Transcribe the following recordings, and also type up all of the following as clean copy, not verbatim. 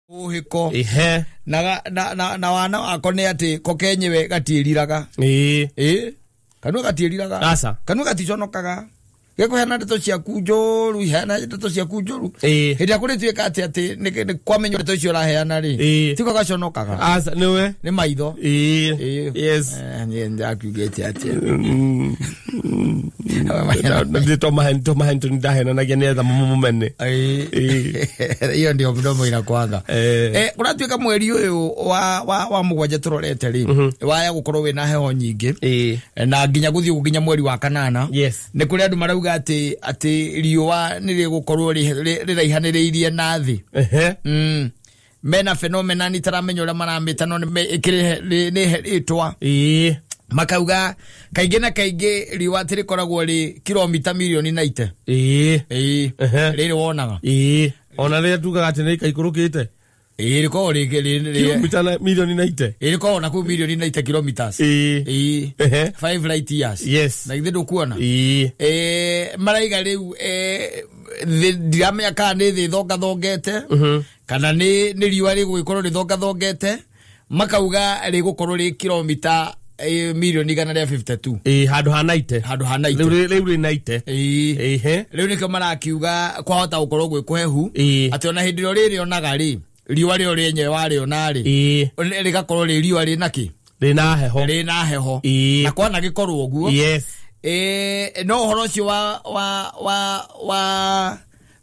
Uhiko Ihe. Na wana wako nĩ atĩ ko kenyewe gatiĩriraga. Ĩĩ. Ĩĩ. Kanua gatiĩriraga. Aca. Kanua gaticonokaga. Gĩkũheana ndeto ciaku njũru, iheana ndeto ciaku njũru. Ĩĩ. Hĩndĩ ĩrĩa kũrĩtuĩka atĩ atĩ nĩ kwamenywo ndeto icio ũraheana rĩ, Ĩĩ. tiko gaconokaga. Aca nĩwe. Nĩ maitho. Ĩĩ. Ĩĩ. Yes. Niĩ ndakiugĩte atĩa. Tomahe ndahenanagia nĩgetha mũmene. Ĩĩ. Iyo ndio mdomo inakwanga. Kũratuĩka mweri ũyũ wa mũgwanja tũrorete rĩ, waya gũkorwo wĩna heho nyingĩ. Ĩĩ. Na nginya gũthiĩ ũguo nginya mweri wa kanana. Yes. Nĩ kũrĩ andũ marauga atĩ atĩ riũa nĩ rĩgũkorwo rĩraihanĩrĩirie na thĩ. Ehe. Mena phenomena itaramenya ũrĩa maramĩta no nĩ rĩtwa. Ĩĩ. Makauga kaingĩ na kaingĩ riũa atĩ rĩkoragwo rĩ kilomita milioni 90. Ĩĩ. Ĩĩ. Ehe. Rĩrĩ wonaga. Ĩĩ. Ona rĩrĩa tugaga atĩ nĩ ikaikũrũkĩte. Ĩĩ rĩkoragwo rĩ Kilomita milioni 90. Ĩĩ rĩkoragwo na kũu milioni 90 kilometers. Ĩĩ. Ĩĩ. Ehe. 5 light years. Yes. Na githĩ ndũkuona? Ĩĩ. Maraiga rĩu ndiramenya kana nĩ thĩ ĩthongathongete kana nĩ riũa rĩgũgĩkorwo rĩthongathongete, makauga rĩgũkorwo rĩ kilomita milioni 152. Ĩĩ handũ ha 90. Handũ ha 90. Rĩu rĩ 90. Ĩĩ. Ĩhĩ. Rĩu nĩkĩo marakiuga kwahota gũkorwo gwĩ kũhehu. Ĩĩ. Atĩ ona hĩndĩ ĩrĩa ũrĩrĩonaga rĩ, riũa rĩo rĩenyewe warĩona rĩ, Ĩĩ. rĩgakorwo rĩ riũa rĩna kĩ? Rĩna heho. Rĩna heho. Ĩĩ. Na kwanagĩkorwo ũguo. Yes. No ũhoro ũcio wa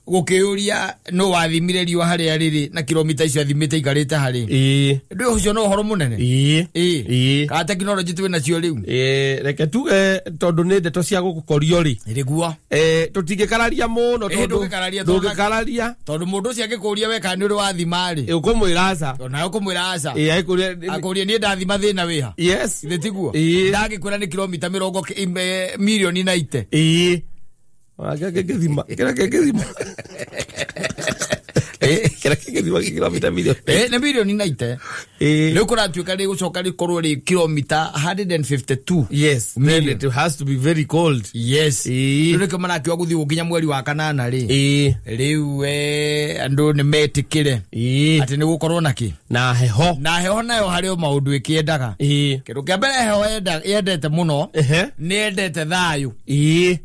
gũkĩũria no wathimire riũa harĩa rĩrĩ na kilomita icio athimĩte ikarĩte harĩ. Ĩĩ. Ndũ ũcio no ũhoro mũnene. Ĩĩ. Ĩĩ. Ĩĩ. Kana tekinoronjĩ twĩ nacio rĩu. Ĩĩ, reke tuge tondũ nĩ ndeto cia gũgũkorio rĩ. Nĩguo. Tũtingĩkararia mũno Ĩĩ, tondũ ndũngĩkararia ndũngĩkararia. Tondũ mũndũ ũcio angĩkũria we kana nĩ ũrĩ wathima rĩ. Ũkũmwĩra aca. Onawe ũkũmwĩra aca. Ĩĩ, agĩkũria. Akũrie niĩ ndathima thĩna wĩha. Yes. Githĩ tiguo? Ĩĩ. Ndangĩkwĩra nĩ kilomita mĩrongo milioni 90. Ĩĩ. Kĩrĩa kĩngĩthima. Kĩrĩa kĩngĩthima. Kĩrĩa kĩngĩthima kilomita milioni. Nĩ milioni 90. Ĩĩ. Rĩu kũratuĩka rĩgũcoka rĩkorwo rĩ kilomita 152. Yes. Then Million. it has to be very cold. Yes. Ĩĩ. Rĩu nĩkĩo marakiuga gũthiĩ gũkinya mweri wa kanana rĩ. Ĩĩ. Rĩu andũ nĩ metĩkĩre Ĩĩ. atĩ nĩ gũkorwo na kĩ? Na heho. Na heho nayo harĩ o maũndũ ĩkĩendaga. Ĩĩ. Kĩndũ kĩa mbere heho yendete mũno Ehe. nĩ yendete thayũ. Ĩĩ.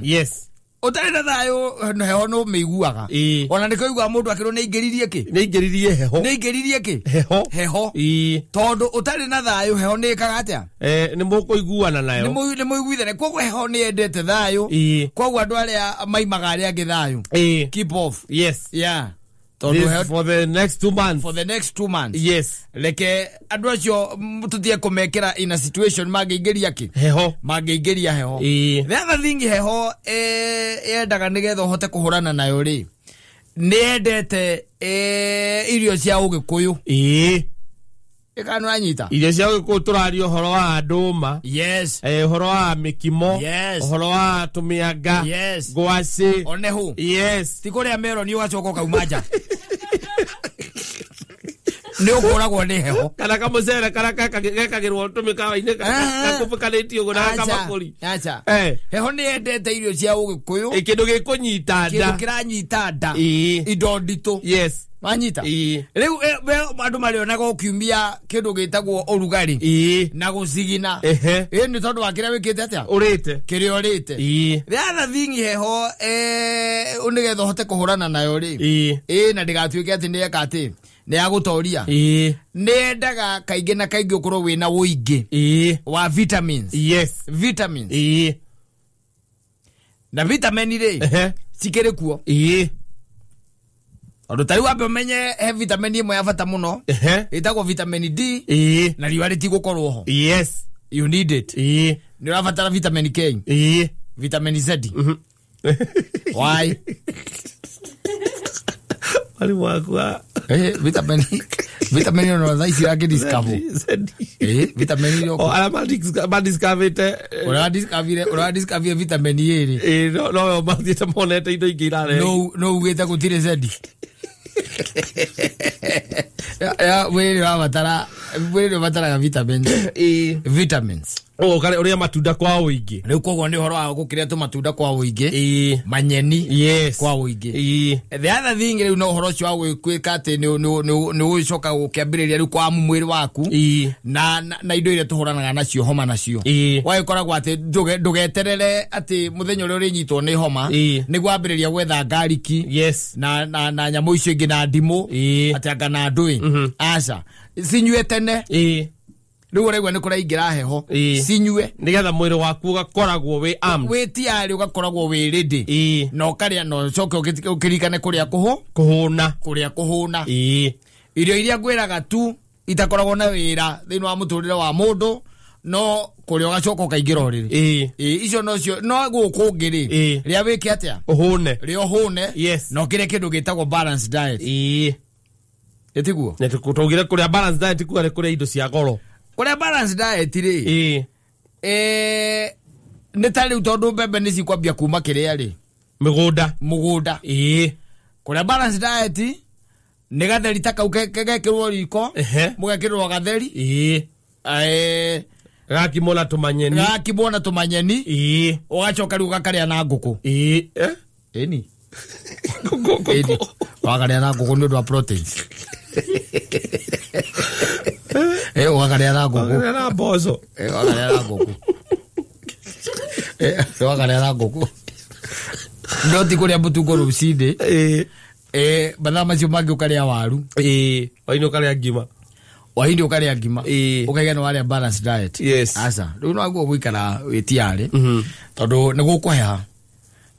Yes. Ũtarĩ na thayũ heho nĩ ũmĩiguaga. Ĩĩ. Ona nĩkĩo ũiguaga mũndũ akĩrwo nĩ aingĩririe kĩ? Nĩ aingĩririe heho. Nĩ aingĩririe kĩ? Heho. Heho. Ĩĩ. Tondũ ũtarĩ na thayũ heho nĩ ĩkaga atĩa? Nĩ mũkũiguana nayo. Nĩ mũiguithane. Koguo heho nĩ yendete thayũ. Ĩĩ. Koguo andũ arĩa maimaga arĩa angĩ thayũ. Ĩĩ. Keep off. Yes. Yeah. Tondũ heho for the next 2 months. For the next 2 months. Yes. Reke andũ acio tũtige kũmekĩra in a situation mangĩingĩria kĩ? Heho. Mangĩingĩria heho. Ĩĩ. The other thing heho yendaga nĩgetha ũhote kũhũrana nayo rĩ, nĩ yendete irio cia ũgĩkũyũ. Ĩĩ. Ĩkana nĩwanyita? Irio cia ũgĩkũyũ tũraria ũhoro wa ndũma. Yes. Ũhoro wa mĩkimo. Yes. Ũhoro wa tũmĩanga. Yes. Ngwacĩ. Onehu. Yes. Ti kũrĩa meroni ũgacoka ũkauma nja. Nĩ ũkũragwo nĩ heho. Kana kamũcere karĩa gekagĩrwo tũmĩkawa-inĩ gakũbũkanĩtio ũguo na gakabakũri. Aca. Heho nĩ yendete irio cia ũgĩkũyũ. Kĩndũ gĩkũnyita nda. Kĩndũ kĩranyita nda. Ĩĩ. Indo nditũ. Yes. Wanyita? Ĩĩ. Rĩu andũ marĩonaga ũkiumia kĩndũ gĩtagwo ũrugarĩ. Ĩĩ. Na gũcigina. Ehe. Ĩĩ nĩ tondũ wa kĩrĩa wĩkĩte atĩa? Ũrĩte. Kĩrĩa ũrĩte. Ĩĩ. The other thing heho nĩgetha ũhote kũhũrana nayo rĩ. Ĩĩ. Ĩĩ na ndĩgatuĩke atĩ nĩ eka atĩ nĩ yagũtoria. Ĩĩ. Nĩ yendaga kaingĩ na kaingĩ ũkorwo wĩna ũingĩ. Ĩĩ. Wa vitamins. Yes. Vitamins. Ĩĩ. Na vitamin rĩ. Ehe. Cikĩrĩ kuo. Ĩĩ. Tondũ ta rĩu wambe ũmenye he vitamin ĩmwe ya bata mũno. Ehe. Ĩtagwo vitamin D. Ĩĩ. Na riũa rĩtigũkorwo ho. Yes. You need it. Ĩĩ. Nĩ ũrabatara vitamin K. Ĩĩ. Vitamin Z. Why? Mwalimu wakwa. Vitamin no thaa ici ũrakĩdiscover. Z. Vitamin ĩrĩa O arĩa madiscoverĩte. Ũradiscover vitamin A rĩ. Ĩĩ, no mathiĩte monete indo ingĩ irarehe. No ugĩte gũtirĩ Z. Ya mwĩrĩ ũrabatara, mwĩrĩ nĩ ũbataraga vitamins. Ĩĩ. Vitamins. Ũrĩa matunda kwa ũingĩ. Rĩu koguo nĩ ũhoro wa gũkĩrĩa tũmatunda kwa ũingĩ. Ĩĩ. Manyeni. Yes. Kwa ũingĩ. Ĩĩ. The other thing rĩu no ũhoro ũcio wa gwĩka atĩ nĩ ũgũcoka gũkĩambĩrĩria rĩu kwa mwĩrĩ waku. Ĩĩ. Na indo iria tũhũranaga nacio homa nacio. Ĩĩ. Wagĩkoragwo atĩ ndũgeterere atĩ mũthenya ũrĩa ũrĩnyitwo nĩ homa. Ĩĩ. Nĩguo wambĩrĩria gwetha ngariki. Yes. Na nyamũ icio ingĩ na ndimũ. Ĩĩ. Atĩ anga na ndũĩ. Aca. Cinyue tene. Ĩĩ. Rĩu ũraigua nĩ kũraingĩra heho. Ĩĩ. Cinyue. Nĩgetha mwĩrĩ waku ũgakoragwo wĩ armed. Wĩ tiarĩ ũgakoragwo wĩ ready. Ĩĩ. Na ũkarĩa na ũcoke ũkĩririkane kũrĩa Kũhũna. kũrĩa kũhũna. Ĩĩ. Irio iria ngwĩraga tu itakoragwo na wĩra thĩinĩ wa mũtũrĩre wa mũndũ no kũrĩa ũgacoka ũkaingĩra ũrĩrĩ. Ĩĩ. Ĩĩ, icio nocio no gũkũ ũngĩ rĩ. Ĩĩ. Rĩa wĩke atĩa? Ũhũne. Rĩa ũhũne. Yes. Na ũkĩrĩe kĩndũ gĩtagwo balanced diet. Ĩĩ. Ĩtiguo? Na tũugire kũrĩa balanced diet kuga nĩ kũrĩa indo cia goro. Kũrĩa balanced diet rĩ. Ĩĩ. Nĩ ta rĩu tondũ mbembe nĩ cikwambia kuma kĩrĩa rĩ. Mĩgũnda. Mũgũnda. Ĩĩ. Kũrĩa balanced diet nĩ gatheri ta kau gekĩrwo riko. Ehe. Mũgekĩrwo gatheri. Ĩĩ. Gakimwo na tũmanyeni. Gakimwo na tũmanyeni. Ĩĩ. Ũgacoka rĩu ũgakarĩa na ngũkũ. Ĩĩ. Ĩni. Ngũkũ. Wakarĩa na ngũkũ nĩ ũndũ wa proteins. Ũgakarĩa na ngũkũ. Wakarĩa na mboco. Wakarĩa na ngũkũ. Wakarĩa na ngũkũ. No ti kũrĩa mũtungo rũcinĩ. Ĩĩ. Mathaa macio mangĩ ũkarĩa waru. Ĩĩ. Hwainĩ ũkarĩa ngima. Hwainĩ ũkarĩa ngima. Ĩĩ. Ũkaiga nĩ warĩa balanced diet. Yes. Aca. Rĩu no guo gũikara wĩ tiarĩ. Tondũ nĩ gũkũheha.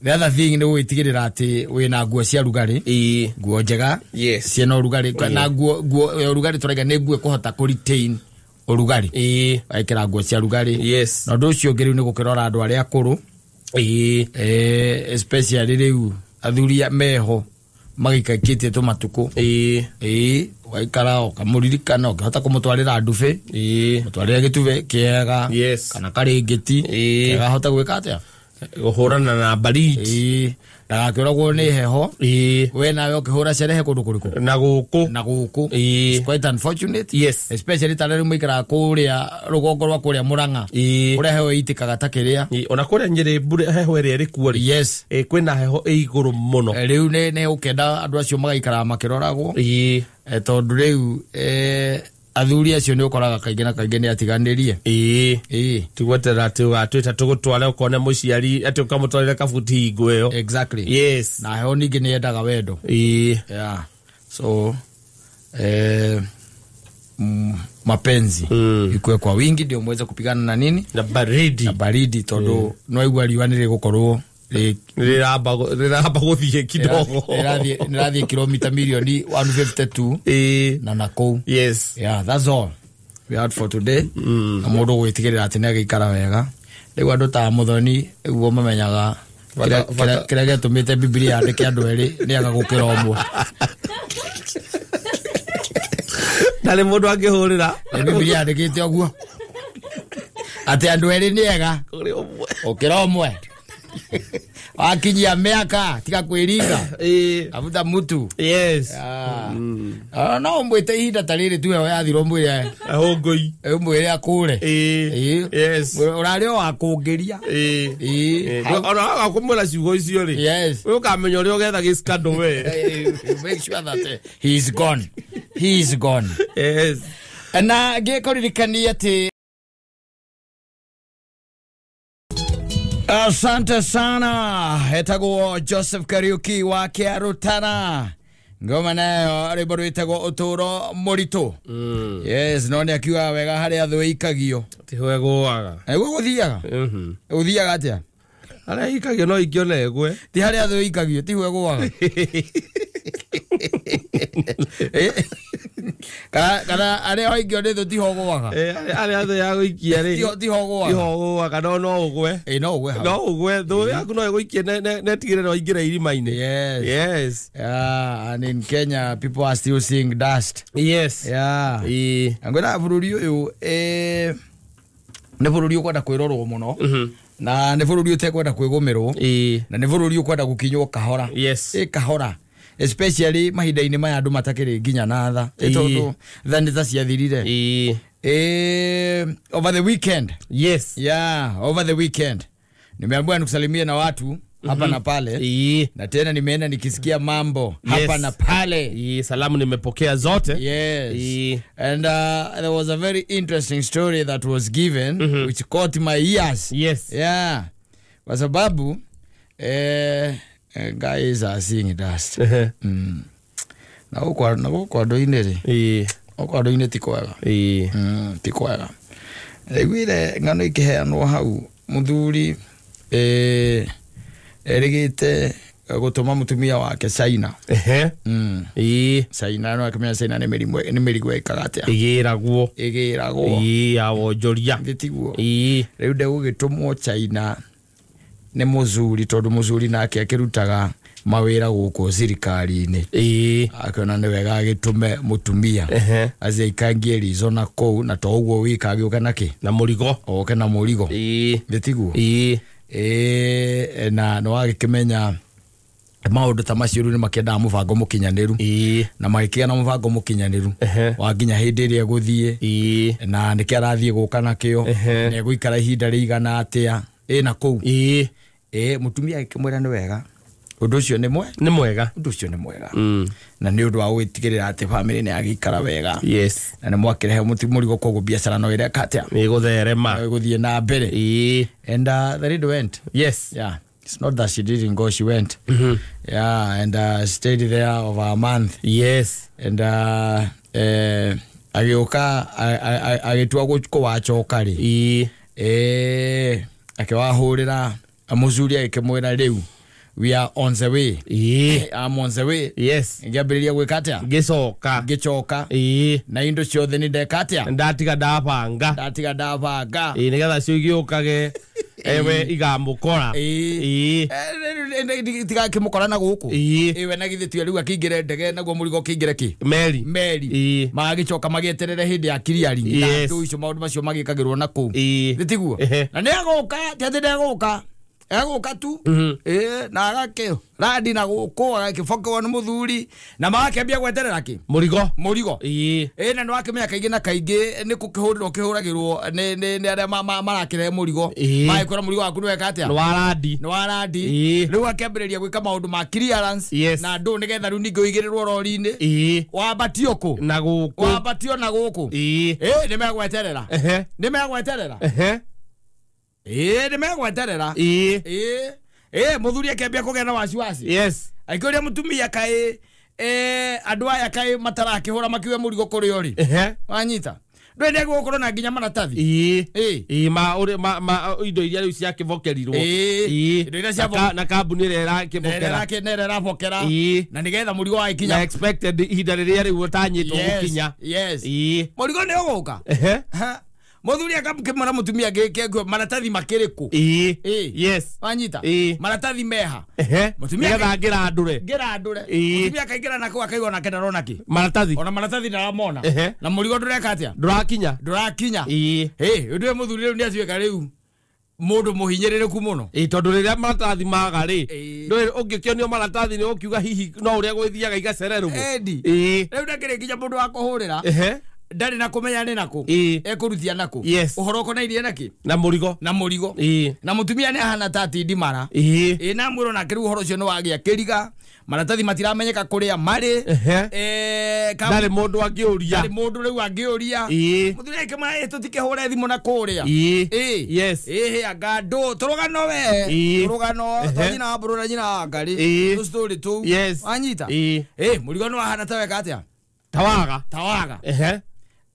The other thing nĩ gwĩtigĩrĩra atĩ wĩna nguo cia rugarĩ. Ĩĩ. Nguo njega. Yes. Ciĩna ũrugarĩ. Na nguo ya ũrugarĩ tũraiga nĩ nguo ĩkũhota kũ retain ũrugarĩ. Ĩĩ. Wekĩra nguo cia rugarĩ. Yes. Na ũndũ ũcio ũngĩ rĩu nĩ gũkĩrora andũ arĩa akũrũ. Ĩĩ. Especially rĩu athuri meho magĩikaikĩtie tũmatukũ. Ĩĩ. Ĩĩ. Ũgaikara ũkamũririkana ũkĩhota kũmũtwarĩra ndube. Ĩĩ. Mũtwarĩre gĩtube kĩega. Yes. Kana karĩngĩti. Ĩĩ. Kega ahota gwĩka atĩa? Kũhũrana na baridi. Ĩĩ. Ndagakĩũragwo nĩ heho. Ĩĩ. We nawe ũkĩhũra cerehe kũndũ kũrĩkũ? Na gũkũ. Na gũkũ. Ĩĩ. It's quite unfortunate. Yes. Especially ta rĩu maikaraga kũrĩa rũgongo rwa kũrĩa Mũrang'a. Ĩĩ. Kũrĩa heho ĩitĩkaga ta kĩrĩa. Ĩĩ. Ona kũrĩa Nyĩrĩ mbura heho ĩrĩa ĩrĩ kuo rĩ. Yes. Ĩĩ, kwĩna heho ĩ igũrũ mũno. Rĩu nĩ ũkenda andũ acio magaikaraga makĩroragwo. Ĩĩ. Tondũ rĩu athuri acio nĩ ũkoraga kaingĩ na kaingĩ nĩ atiganĩrie. Ĩĩ. Ĩĩ. Tigweterera atĩ ũgatwĩta tũgũtware ũkone mũciari atĩ ũkamũtwarĩre kabuti hingo ĩyo. Exactly. Yes. Na heho ningĩ nĩ yendaga wendo. Ĩĩ. Yeah. So mapenzi ikuwe kwa wingi ndio muweze kupigana na nini? Na baridi. Na baridi tondũ no igua riũa nĩ rĩgũkorwo rĩramba gũthiĩ kidogo. Rĩrathiĩ kilomita milioni 152. Ĩĩ. Na nakũu. Yes. Yeah, that's all we had for today. Na mũndũ gwĩtigĩrĩra atĩ nĩ agĩikara wega. Rĩu andũ ta Mũthoni ũguo mamenyaga kĩrĩa gĩatũmĩte Bibilia yandĩke andũ erĩ nĩ aga gũkĩra ũmwe. Na nĩ mũndũ angĩhũrĩra. Nĩ Bibilia yandĩkĩte ũguo. Atĩ andũ erĩ nĩ ega gũkĩra ũmwe. Wakinyia mĩaka tiga kwĩringa. Ĩĩ. Abuta mutu. Yes. No ũmwĩte ihinda ta rĩrĩ tu heho yathira ũmwĩre. Ahũngũi. Ũmwĩre akũre. Ĩĩ. Yes. Ũrarĩ o wa kũngĩria. Ĩĩ. Ĩĩ. Ona waga kũmwĩra ciugo icio rĩ. Yes. We ũkamenya ũrĩa ũgetha gĩcikandũ we. Make sure that he is gone. He is gone. Yes. Na ngĩkũririkania atĩ Asante sana. Etagwo Joseph Kariuki wa Kĩarutana. Ngoma nayo rwĩmbo rwĩtagwo ũtũũro mũritũ. Yes, no nĩ akiuga wega harĩa thũ ĩikagio. Tiho ĩgũaga. Nĩguo gũthiaga? Gũthiaga atĩa? Harĩa ĩikagio no ikio na ĩgwe. Ti harĩa thũ ĩikagio, tiho ĩgũaga. Kana arĩa oikio nĩ thũ tiho ũgũaga. Arĩa thũ ya gũikia rĩ. Tiho ũgũaga. Tiho ũgũaga, no ũgwe. Ĩĩ, no ũgwe hau. No ũgwe, thũ yaku no ĩgũikie na ĩtigĩrĩre waingĩra irima-inĩ. Yes. Yes. Yeah, and in Kenya people are still seeing dust. Yes. Yeah. Ĩĩ. Ngwĩra bũrũri ũyũ nĩ bũrũri ũkwenda kwĩrorwo mũno. Na nĩ bũrũri ũtekwenda kwĩgũmĩrwo. Ĩĩ. Na nĩ bũrũri ũkwenda gũkinywo kahora. Yes. Ĩ kahora. Especially mahinda-inĩ maya andũ matakĩrĩ nginya na tha. Ĩ tondũ tha nĩ ta ciathirire. Ĩĩ. Over the weekend. Yes. Yeah, over the weekend nimeambiwa nikusalimie na watu hapa na pale. Na tena nimeenda nikisikia mambo hapa na pale. Salamu nimepokea zote. Yes. And there was a very interesting story that was given which caught my ears. Yes. Yeah. Kwa sababu guys are seeing dust. Na huko andũ-inĩ rĩ, huko andũ-inĩ ti kwega. Ti kwega. Ndaiguire ng'ano ikĩheanwo hau mũthuri erĩgĩte gũtũma mũtumia wake China. China no akĩmenya China nĩ mĩrigo ĩkaga atĩa? Ĩgĩragwo. Ĩgĩragwo. Ya wonjoria. Gĩtiguo. Rĩu ndegũgĩtũmwo China nĩ mũthuri tondũ mũthuri nake akĩrutaga mawĩra gũkũ thirikari-inĩ. Akĩona nĩ wega agĩtũme mũtumia aciĩ aikangie rico na kũu, na to ũguo wika agĩũke na kĩ? Na mũrigo. Oke na mũrigo. Gĩtiguo. Na nĩ wagĩkĩmenya maũndũ ta macio rĩu nĩ makĩendaga mũbango mũkinyanĩru. Na magĩkĩgĩa na mũbango mũkinyanĩru wa nginya hĩndĩ ĩrĩa egũthiĩ, na nĩkĩ arathiĩ gũka nakĩo, na egũikara ihinda rĩigana atĩa na kũu. Mũtumia agĩkĩmwĩra nĩ wega ũndũ ũcio nĩ mwega. Ũndũ ũcio nĩ mwega. Na nĩ ũndũ wa gwĩtigĩrĩra atĩ famĩlĩ nĩ yagĩikara wega. Yes. Na nĩ mwakĩrehe mũrigo koguo biacara no ĩreka atĩa? Nĩ ĩgũtherema. No ĩgũthiĩ na mbere. And the lady went. Yes. Yeah. It's not that she didn't go, she went. Yeah, and stayed there over a month. Yes. And agĩũka agĩtua kũwacoka rĩ. Akĩwahũrĩra mũthuri agĩkĩmwĩra rĩu we are on the way. I'm on the way. Yes. Ngĩambĩrĩria gwĩka atĩa? Ngĩcoka. Ngĩcoka. Na indo ciothe nĩ ndeka atĩa? Ndatiga ndabanga. Ndatiga ndabanga. Nĩgetha cio igĩũkage ewe igamũkora. Tigakĩmũkora na gũkũ. We na githĩ tiwe rĩu akĩingĩre ndege naguo mũrigo ũkĩingĩre kĩ? Meri. Meri. Magagĩcoka magĩeterere hĩndĩ ya clearing. Na andũ icio maũndũ macio magĩkagĩrwo na kũu. Nĩ tiguo? Na nĩ egũka, ti atĩ ndegũka. Egũka tu. Na agakĩ randi na gũkũ agakĩbokewa nĩ mũthuri na magakĩambia gweterera kĩ? Mũrigo. Mũrigo. Na nĩ wakĩmenya kaingĩ na kaingĩ nĩ gũkĩhũrĩrwo kĩhũragĩrwo nĩ arĩa marakĩrehe mũrigo. Magĩkwĩra mũrigo waku nĩ weka atĩa? Nĩ wa randi. Nĩ wa randi. Rĩu akĩambĩrĩria gwĩka maũndũ ma clearance na andũ nĩgetha rĩu ningĩ ũigĩrĩrwo rori-inĩ. Wambatio kũ? Na gũkũ. Wambatio na gũkũ. Nĩ megweterera. Nĩ megweterera. Nĩ megweterera. Mũthuri akĩambia kũgĩa na wasiwasi. Yes. Akĩũria mũtumia kaĩ andũ aya kaĩ matarakĩhũra makiuge mũrigo kũrĩ ũrĩ. Wanyita. Ndũĩ nĩ egũgũkorwo na nginya maratathi. Ma indo iria rĩu ciakĩbokerirwo. Indo iria na kambuni ĩrĩa ĩrakĩbokera. Ĩrĩa ĩrabokera. Na nĩgetha mũrigo wagĩkinya. Na expected ihinda rĩrĩa rĩu ũtanyĩtwo gũkinya. Yes. Mũrigo nĩ ũgũka. Mũthuri akamũkĩmwĩra mũtumia gĩkĩ maratathi makĩrĩ kũ? Yes. Wanyita? Maratathi meha. Mũtumia nĩgetha ngĩrandũre. Ngĩrandũre. Mũtumia akaingĩra nako akaigua onake ndarona kĩ? Maratathi. Ona maratathi ndaramona. Na mũrigo ndũreka atĩa? Ndũrakinya. Ndũrakinya. Ũndũ ũyũ mũthuri rĩu nĩatuĩka rĩu mũndũ mũhinyĩrĩrĩku mũno. Tondũ rĩrĩa maratathi maga rĩ, ndũĩ ũngĩkĩonio maratathi nĩ ũkiuga hihi no ũrĩa gwĩthiaga igacererwo. Rĩu ndakĩrĩ nginya mũndũ wa kũhũrĩra. Ndarĩ na kũmenya nĩ nakũ. Ekũrutia nakũ. Ũhoro ũkonainie na kĩ? Na mũrigo. Na mũrigo. Na mũtumia nĩ ahana ta atindimara. Na mwĩrwo nake rĩu ũhoro ũcio nĩ wagĩa kĩriga. Maratathi matiramenyeka kũrĩa marĩ. Ndarĩ mũndũ angĩũria. Ndarĩ mũndũ rĩu angĩũria. Mũthuri akĩmwĩra tũtikĩhũre thimũ na kũrĩa. Yes. Anga ndũ tũrũgano we. Tũrũgano twa nyina wa mbũrũ na nyina wa ngarĩ. Tũ story tũu. Wanyita? Mũrigo nĩ wahana ta weka atĩa? Tawaga. Tawaga.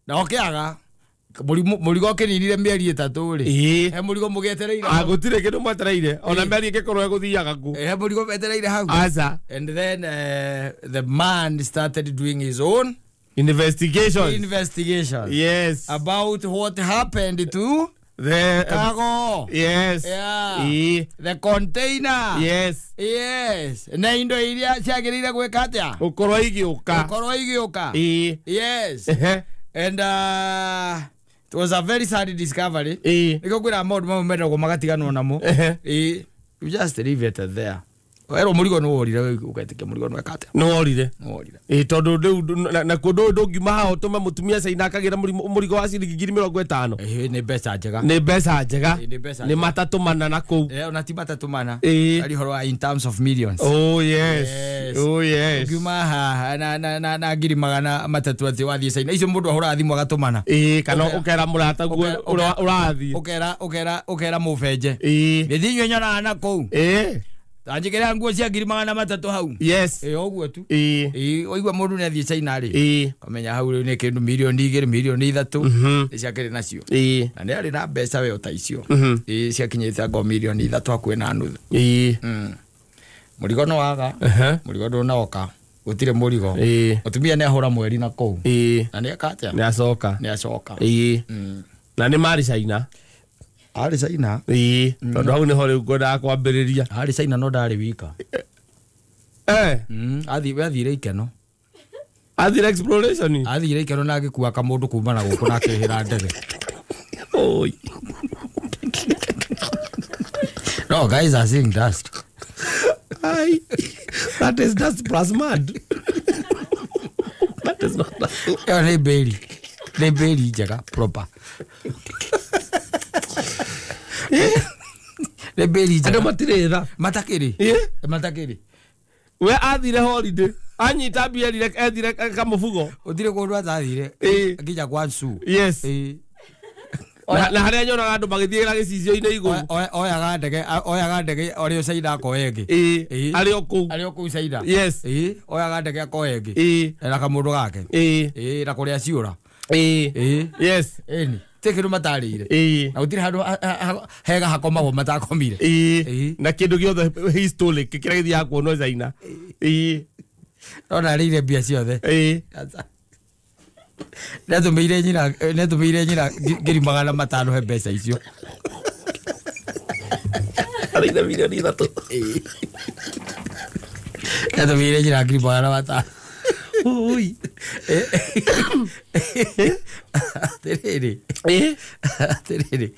Na ũkĩaga mũrigo ũkĩninire mĩeri 3 rĩ. He mũrigo mũgĩetereire. Gũtirĩ kĩndũ mwetereire. Ona mĩeri ĩngĩkorwo ĩgũthiaga kũ. He mũrigo metereire hau. Aca. And then the man started doing his own investigation. Yes. About what happened to the cargo. Yes. Yeah. The container. Yes. Yes. Na indo iria ciagĩrĩire gwĩka atĩa? Gũkorwo igĩũka. Gũkorwo igĩũka. Yes. And it was a very sad discovery. Nĩkĩo kwĩra maũndũ mamwe mendagwo magatiganwo namo. You just leave it there. Werwo mũrigo nĩ worire ũgetĩkia mũrigo nĩ weka atĩa? Nĩ worire. Nĩ worire. Ĩ tondũ rĩu na kũndũ ndũngiuma haha ũtũme mũtumia Caina akagĩra mũrigo wa ciringi 50,000. Ĩ nĩ mbeca njega. Nĩ mbeca njega. Nĩ mbeca Nĩ njega. matatũ mana na kũu. Ona ti matatũ mana. Ĩ. Ari ũhoro wa in terms of millions. Oh yes. Yes. Oh yes. Ũngiuma haha na 300,000 atĩ wathiĩ Caina. Icio mũndũ ahũraga thimũ agatũmana. Ĩ kana ũkera mũrata guo ũrathiĩ. Ũkera mũbenje. Ĩ. Gĩthiĩ inyuĩ nyonaga na kũu. Ĩ. Tanjĩkĩra nguo cia 300,000 hau. Yes. Ĩ ũguo tu. Ĩ. Ĩ waigua mũndũ nĩ athiĩ Caina rĩ. Ĩ. Kamenya hau rĩu nĩ kĩndũ milioni 2 milioni 3 Mhm. nĩ ciakĩrĩ nacio. Ĩ. Na nĩ arĩ na mbeca we ta icio. Mhm. Ĩ ciakinyĩte ngo milioni 3 hakuhĩ na nuthu. Ĩ. Mũrigo nĩ waga. Aha. Mũrigo ndũnoka. Gũtirĩ mũrigo. Ĩ. Mũtumia nĩ ahũra mweri na kũu. Ĩ. Na nĩ eka atĩa? Nĩ acoka. Nĩ acoka. Ĩ. Na nĩ marĩ Caina. Arĩ Caina. Ĩ. Tondũ hau nĩho rĩu ngwendaga kwambĩrĩria. Arĩ Caina no ndarĩ wika. Eh. We athire ikeno. Athire exploration. Athire ikeno na agĩkua kamũndũ kuma na gũkũ na akĩhĩra ndege. Oi. No, guys are seeing dust. Ai. That is dust plus mud. That is not dust. Ĩyo nĩ mbĩri. Nĩ mbĩri njega proper. Nĩ mbĩri Andũ njega. matirĩ tha. Matakĩrĩ. Ĩ. Matakĩrĩ. We athire holiday. Anyita mbia erire ethire kamũbugo. Gũtirĩ kũndũ atathire. Ĩ. Nginya kwa Nsu. Yes. Ĩ. Na harĩa nyonaga andũ magĩthiĩra gĩcicio-inĩ igũrũ. Oyaga ndege orĩ o Caina akoya ĩngĩ. Ĩ. Ĩ. Arĩ o kũu. Arĩ o kũu Caina. Yes. Ĩ. Oyaga ndege akoya ĩngĩ. Ĩ. Na kamũndũ gake. Ĩ. Ĩ na kũrĩa ciũra. Ĩ. Ĩ. Yes. Ĩni. Ti kĩndũ matarĩire. Ĩ. Na gũtirĩ handũ hega hakomagwo matakomire. Ĩ. Ĩ. Na kĩndũ gĩothe historic kĩrĩa gĩthiaga kuonwo Caina. Ĩ. No narĩire mbia ciothe. Ĩ. Nĩatũmĩire nyina 500,000 he mbeca icio. Arĩire milioni 3. Nĩatũmĩire nyina 500,000. Ui. Atĩrĩrĩ. Ĩ. Atĩrĩrĩ.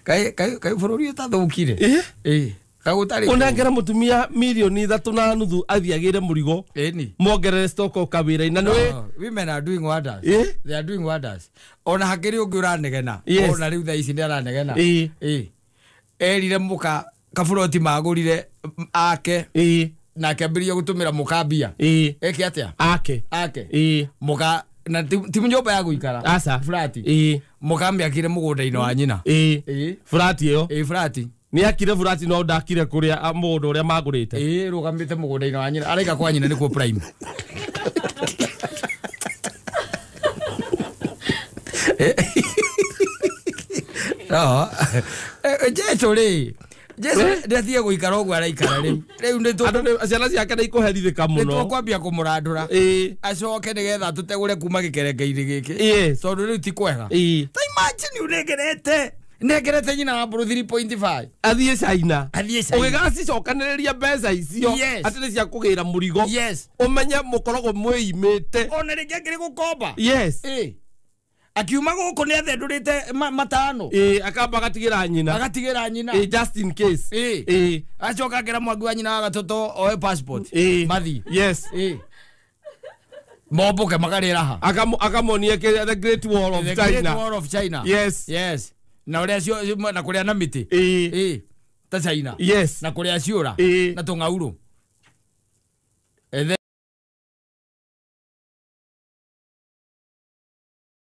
Kaĩ bũrũri ũtathũkire. Ĩ. Ĩ. Kaĩ gũtarĩ. Ũnengera mũtumia milioni 3.5 athiĩ agĩre mũrigo. Ĩni. Mongerere stock o kawĩra-inĩ. Na nĩũĩ. No, women are doing wonders. Ĩ. They are doing wonders. Ona hakĩrĩ ũngĩ ũranegena. Yes. Ona rĩu thaa ici nĩ aranegena. Ĩ. Ĩ. Erire mũka kaburoti magũrire ake Ĩ. na akĩambĩrĩria gũtũmĩra mũka mbia. Ĩ. Eke atĩa? Ake. Ake. Ĩ. Mũka na ti nyũmba ya gũikara. Aca. Flat. Ĩ. Mũka mĩakire mũgũnda-inĩ wa nyina. Ĩ. Ĩ. Flat ĩyo. Ĩ flat. Nĩ akire flat no ndakire kũrĩa mũgũnda ũrĩa magũrĩte. Ĩ rũgamĩte mũgũnda-inĩ wa nyina. Araika kwa nyina nĩkuo prime. No. Jesu rĩ. Jesu nĩatige gũikara ũguo araikara rĩu. Rĩu nĩ Andũ nĩ ciana ciake nĩ ikũherithĩka nĩ mũno. tũkwambia kũmũrandũra. Ĩ. Acoke nĩgetha tũtegũre kuma gĩkerenge-inĩ gĩkĩ. Yes. Tondũ rĩu ti kwega. Ĩ. Ta imagine ũnengerete. Nengerete nyina wa mbũrũ 3.5. Athiĩ Caina. Athiĩ Caina. Ũgĩgacicokanĩrĩria mbeca icio Yes. atĩ nĩ cia kũgĩra mũrigo. Yes. Ũmenye mũkoragwo mwĩimĩte. Ona rĩngĩ akĩrĩ gũkomba. Yes. Ĩ. Akiuma gũkũ nĩ athendũrĩte matano. Ĩ akamba agatigĩra nyina. Agatigĩra nyina. Ĩ just in case. Ĩ. Ĩ. Acoka akĩra mwangi wa nyina wa gatoto oe passport. Ĩ. Mathiĩ. Yes. Ĩ. Mombũke makarĩra ha. Akamonia the Great Wall of The Great China. Wall of China. Yes. Yes. Na ũrĩa cio na kũrĩa na mĩtĩ. Ĩ. Ĩ. Ta China. Yes. Na kũrĩa ciũra. Ĩ. Na tũng'aurũ.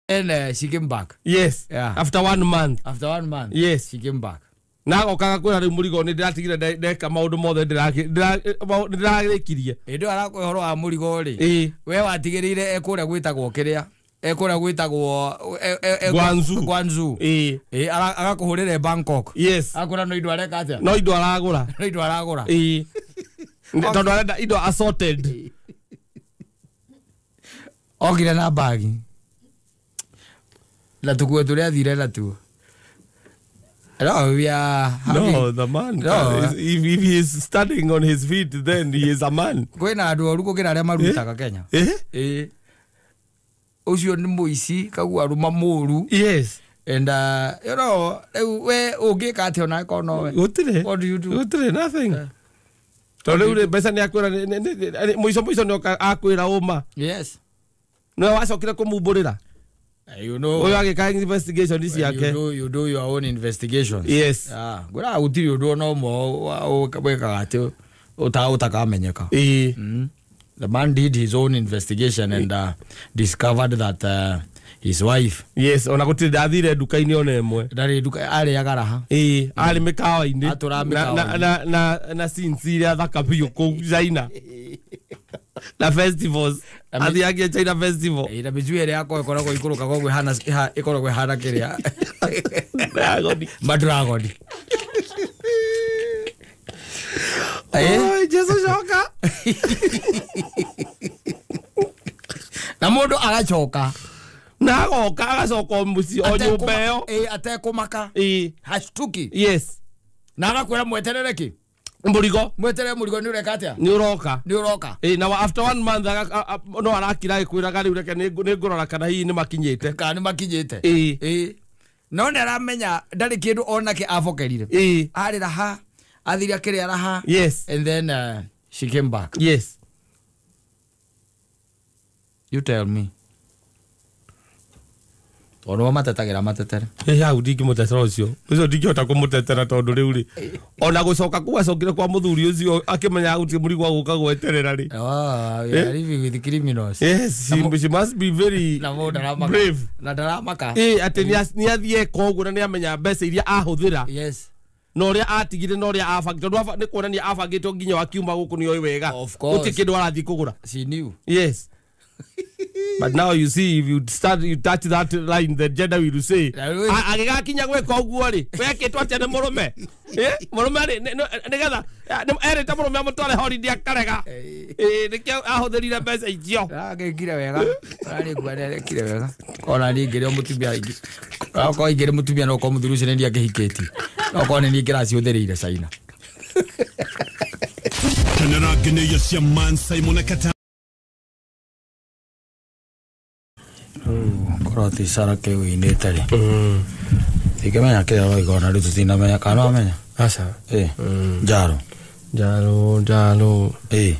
And then she came back. Yes. Yeah. After 1 month. After 1 month. Yes. She came back. Na agokaga kwĩra rĩu mũrigo nĩ ndĩratigire ndeka maũndũ mothe ndĩrarĩkirie. Hĩndĩ ĩyo arakũhe ũhoro wa mũrigo rĩ. Ĩ. We watigĩrĩire ekũrĩa gwĩtagwo kĩrĩa. Ekũrĩa gwĩtagwo Guangzhou. Guangzhou. Ĩ. Ĩ agakũhũrĩra Bangkok. Yes. Akũra no indo areka atĩa? No indo aragũra. No indo aragũra. Ĩ. Tondũ arenda indo assorted. Okire na bagi. Na tũkuo tũrĩa athire natuo. No, we are having No, the man. No. If he is standing on his feet, then he is a man. Kwĩna andũ oru gũkĩra arĩa marutaga Kenya. Eh? Ĩ. Ũcio nĩ mũici kaguo arũma mũru. Yes. And you know, rĩu we ũngĩka atĩa onawe korwo nowe? Gũtirĩ. What do you do? Gũtirĩ nothing. Tondũ rĩu rĩ, mbeca nĩ akwĩra mũico mũico nĩ oka akwĩra ũma. Yes. Nĩwe wacokire kũmumbũrĩra. You know. Ũyũ agĩka investigation ciake. You do your own investigations. Yes. Ah, ngwĩraga gũtirĩ ũndũ ona ũmwe wĩkaga atĩ ũtakamenyeka. Ĩĩ. The man did his own investigation and discovered that his wife Yes, ona gũtirĩ ndathire nduka-inĩ ona ĩmwe. ndarĩ nduka arĩaga raha. Ĩĩ, arĩ mĩkawa-inĩ. Atũraga mĩkawa-inĩ. Na scenes iria thaka biũ kũu China. Na festivals. Athiagia China festival. Ĩĩ, na mĩcuĩ ĩrĩa yakwa ĩkoragwo ikũrũkaga ũguo ĩkoragwo ĩhana kĩrĩa Dragon. Madragoni. Oi, Jesu coka. Na mũndũ agacoka. Na agoka agacoka o mũciĩ o nyũmba ĩyo. Ĩĩ, atekũmaka. Ĩĩ. Hashtuki. Yes. Na agakwĩra mweterere kĩ? Mũrigo. Mweterere mũrigo nĩ ũreka atĩa? Nĩ ũroka. Nĩ ũroka. Ĩĩ, na after 1 month no arakira agĩkwĩraga rĩu reke nĩ ngũrora kana hihi nĩ makinyĩte. Kana nĩ makinyĩte. Ĩĩ. Ĩĩ. No nĩ aramenya ndarĩ kĩndũ onake abokerire. Ĩĩ. Arĩ raha, athire akĩrĩa raha. Yes. And then she came back. Yes. You tell me. Tondũ o matetagĩra matetere. Ĩ, hau ndingĩmũtetera ũcio. Ũcio ndingĩhota kũmũtetera tondũ rĩu rĩ, ona gũcoka kũu acokire kwa mũthuri ũcio akĩmenya gũtirĩ mũrigo wa gũka gweterera rĩ. Oh, we are living with criminals. Yes, she must be very Na mũndũ ndaramaka. brave. Na ndaramaka. Ĩ, atĩ nĩ athiĩ eka ũguo na nĩ amenya mbeca iria ahũthĩra. Yes. Na ũrĩa atigire na ũrĩa abangĩte. Tondũ nĩ kuonania abangĩte nginya wakiuma gũkũ nĩ oĩ wega. Of course. Gũtirĩ kĩndũ arathiĩ kũgũra. She knew. Yes. But now you see, if you start, you touch that line, the gender will say, agĩgakinya gwĩka ũguo rĩ, wekĩtwo atĩa nĩ mũrũme? Mũrũme rĩ, nĩgetha, erĩte mũrũme amũtware holiday akarega. Nĩkĩo ahũthĩrire mbeca icio. Agĩkire wega. Ararĩ kuo nĩarekire wega. Ona niĩ ngĩrĩ o mũtumia aingĩ. Okorwo ingĩrĩ mũtumia no okorwo mũthuri ũcio nĩ niĩ angĩhikĩtie. No okorwo nĩ niĩ ngĩracihũthĩrĩire China. Kenera nginyagia cia Man Simon Kata. Korwo ti Sarah kĩũinĩte rĩ. Ndingĩmenya kĩrĩa ũroiga ona rĩu tũtinamenya kana no wamenya? Aca. Ĩ. Njaro. Njaro, njaro. Ĩ.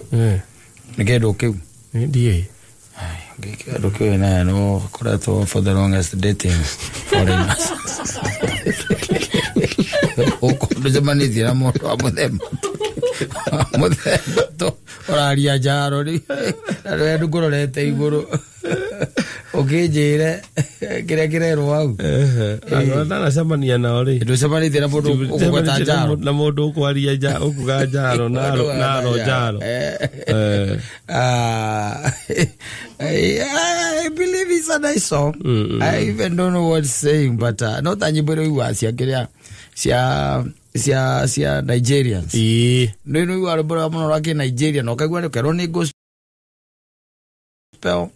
Nĩ kĩndũ kĩu? Ndiĩ. Kĩndũ kĩu naye no ũkoretwo for the longest dating foreigners. Ũndũcemanĩtie na mũndũ wa mũthemba. Mũthemba to ũraria njaro rĩ. Na rĩu ndũkũrorete igũrũ. Ũkĩnjĩre kĩrĩa kĩrerwo hau. Ndanacemania nao rĩ. Ndũcemanĩtie na mũndũ ũkũgweta njaro. Na mũndũ ũkwaria ũkuga njaro, naro njaro. I believe it's a nice song. I even don't know what it's saying, but no ta nyĩmbo iria ũiguaga cia kĩrĩa cia Nigerians. Ĩĩ. Nĩ ũiguaga rwĩmbo rwega mũno rwa kĩ-Nigeria na ũkaigua rũkerwo nĩ gospel.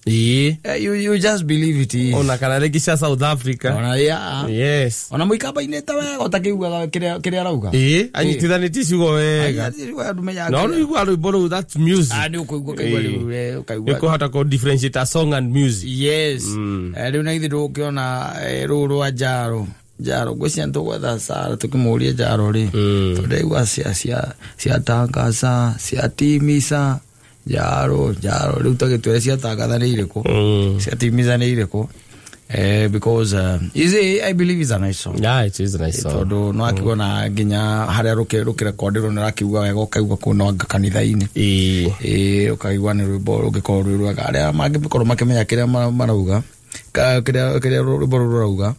Ĩĩ. You just believe it is. Ona kana rĩngĩ cia South Africa. Ona yeah. Yes. Ona mũikamba inĩte wega ũtakĩiguaga kĩrĩa arauga. Ĩĩ, anyitithanĩtie ciugo wega. No ũiguaga rwĩmbo rũu, that's music. Ah, nĩ ũkũigua ũkaigua rĩu, ũkaigua. Nĩ ũkũhota kũ differentiate a song and music. Yes. Rĩu na ithuĩ ndũgũkĩona rũũ rwa njaro. Njaro ngwĩciria nĩtũgwetha Sarah tũkĩmũrie njaro rĩ. Tondũ ndaigua cia Tangaza, cia Timisa. Njaro, njaro, rĩu tagĩtwĩre cia Tangaza nĩ irĩkũ, cia Timisa nĩ irĩkũ. Because you see, I believe it's a nice song. Yeah, it is a nice song. Tondũ no akĩona nginya harĩa rũkĩrekonderwo nĩ ũrakiuga wega ũkaigua kũu no anga kanitha-inĩ. Ĩĩ, ũkaigua nĩ rwĩmbo rũngĩkorwo rwĩ rwega. Arĩa mangĩkorwo makĩmenya kĩrĩa marauga, kĩrĩa rwĩmbo rũu rũrauga,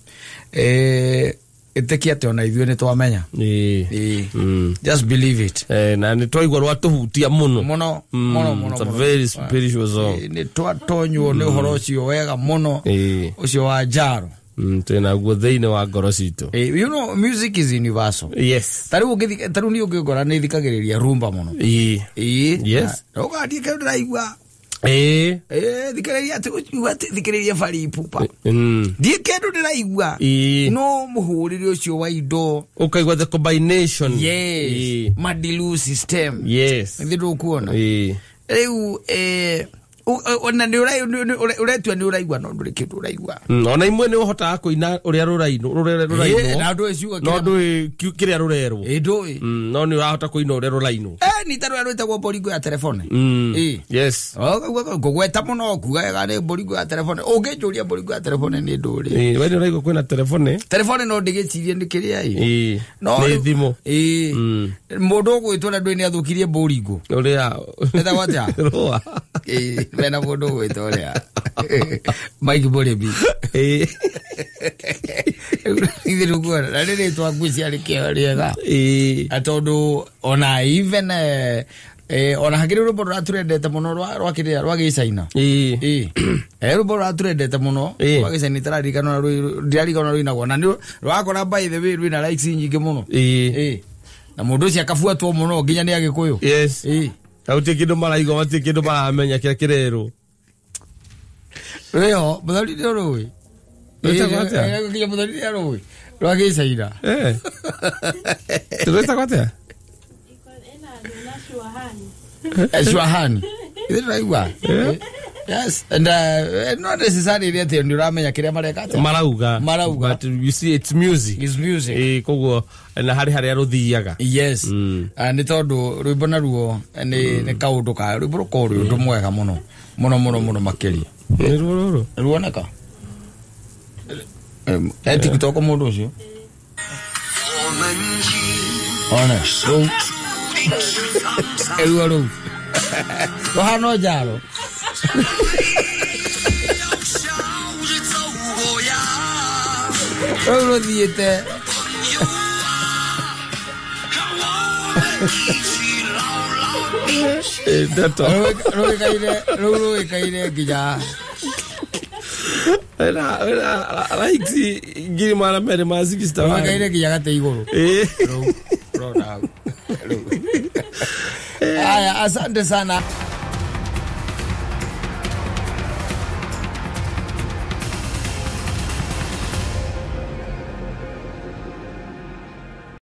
ĩtĩkia atĩ ona ithuĩ nĩ twamenya. Ĩĩ. Just believe it. Na nĩ twaigua rwatũhutia mũno. Mũno, mũno, mũno, It's a mũno. very spiritual song. Nĩ twatonywo nĩ ũhoro ũcio wega mũno. Ũcio wa njaro. Twĩnaguo thĩinĩ wa ngoro citũ. You know, music is universal. Yes. Ta rĩu niĩ ũngĩngora nĩ thikagĩrĩria rumba mũno. Ĩĩ. Ĩĩ. Yes. Na ũgathiĩ kĩndũ ndĩraigua. Ĩĩ. Thikĩrĩria atĩ ũigua atĩ thikĩrĩria Fally Ipupa. Ndiĩ kĩndũ ndĩraigua. Ĩĩ. No mũhũrĩre ũcio wa indo. Ũkaigua the combination. Yes. Ĩĩ. Madilu system. Yes. Nĩ ndũkuona. Ĩĩ. Rĩu Ona nĩ ũretua nĩ ũraigua no ndũrĩ kĩndũ ũraigua. Ona imwe nĩ ũhotaga kũina ũrĩa rũrainwo rũrĩa rũrainwo. Na ndũĩ ciugo no ndũĩ kĩrĩa rũrerwo. Ĩ ndũĩ. No nĩ ũrahota kũina ũrĩa rũrainwo. Ni ta rũrĩa rwĩtagwo boringo ya telefone. Ĩ. Yes. Ngũgweta mũno kuga nĩ boringo ya telefone. Ũngĩnjũria boringo ya telefone nĩ ndũrĩ. Ĩ we nĩ ũraigua kwĩna telefone. Telefone no ndĩgĩcirie nĩ kĩrĩa ĩ. Ĩ. Nĩ thimũ. Ĩ. Mũndũ ũgwĩtwo na ndũĩ nĩ athũkirie boringo. Ũrĩa. Etagwo atĩa? Rũa. Ĩ mena mũndũ ũgwĩtwo ũrĩa. Mike Mũrĩmi. Ĩ. Ithe rũguona na nĩ rĩtwa ngwĩciria rĩkĩo rĩega. Ĩ. Tondũ ona even ona hakĩrĩ rwĩmbo rũraturendete mũno rwa kĩrĩa rwa gĩcaina. Ĩ. Ĩ. Rwĩmbo rũraturendete mũno rwa gĩcaina itaririkana ndirarikana rũinagwo na nĩ rwakora by the way rwĩna likes nyingĩ mũno. Ĩ. Ĩ. Na mũndũ ũcio akabuatwo mũno nginya nĩ Agĩkũyũ. Yes. Ĩ. Gũtirĩ kĩndũ maraigua matirĩ kĩndũ maramenya kĩrĩa kĩrerwo. Rĩho mũthoni nĩ ũrũĩ. Rwĩtagwo atĩa? Nginya mũthoni nĩ arũĩ rwa gĩcaina. Rwĩtagwo atĩa? Shuahani. Ithe ndĩraigua. Yes, and not necessarily atĩ nĩ ũramenya kĩrĩa mareka atĩa. Marauga. Marauga. But you see it's music. It's music. Ĩ koguo na harĩ harĩa rũthiaga. Yes. Nĩ tondũ rwĩmbo naruo nĩ kaũndũ ka rwĩmbo rũkorwo rwĩ ũndũ mwega mũno. Mũno mũno mũno makĩria. Nĩ ruo rũrũ. Ruoneka? TikTok mũndũ ũcio. One. Rũu. Ruo rũu. Rũhana njaro. Rũu rũthiĩte. Ndeto. Rũu rũĩkaine nginya Wĩna likes 261. Rũĩkaine nginya gatĩ igũrũ. Ĩ. Rũu rũrona hau. Rũu. Aya, asante sana.